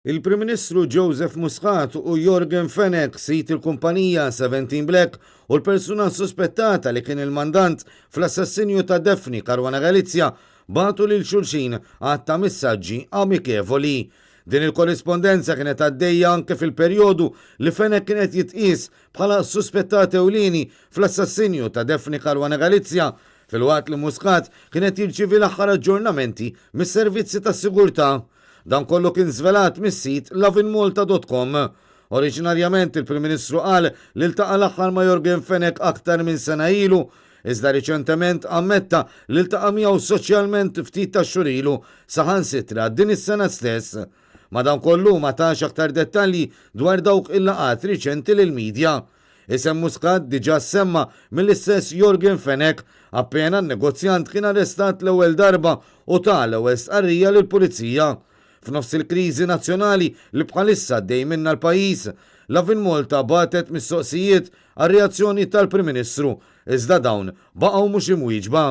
Il-Prim Ministru Joseph Muscat u Yorgen Fenech, sid il-kumpanija Seventeen Black u l-persuna suspettata li kien il-mandant fl-assassinju ta' Daphne Caruana Galizia, bagħtu lil xulxin għadd ta' messaġġi amikevoli. Din il-korrispondenza kienet għaddejja anke fil-perjodu li Fenech kien qed jitqies bħala s-suspettat ewlieni fl-assassinju ta' Daphne Caruana Galizia, filwaqt li Muscat kien qed jirċievi l-aħħar aġġornamenti mis-servizzi tas-sigurtà. Dan kollu kien żvelat mis-sit lovinmalta dot com. Oriġinarjament il-Prim Ministru qal li ltaqa' l-aħħar ma' Yorgen Fenech aktar minn sena ilu, iżda riċentement ammetta li ltaqa' miegħu soċjalment ftit tax-xhur ilu, saħansitra din is-sena stess. Madankollu ma tax aktar dettalji dwar dawk il-laqgħat riċenti lill-media. Isem Muscat diġà ssemma mill-istess Yorgen Fenech appena n-negozjant kien arrestat l-ewwel darba u ta l-ewwel stqarrija lill-Pulizija. F'nofs il-kriżi nazzjonali li bħalissa għaddej minnha l-pajjiż, Lovin Malta bagħtet mistoqsijiet għar-reazzjoni tal-Prim Ministru, iżda dawn baqgħu mhux imwieġba.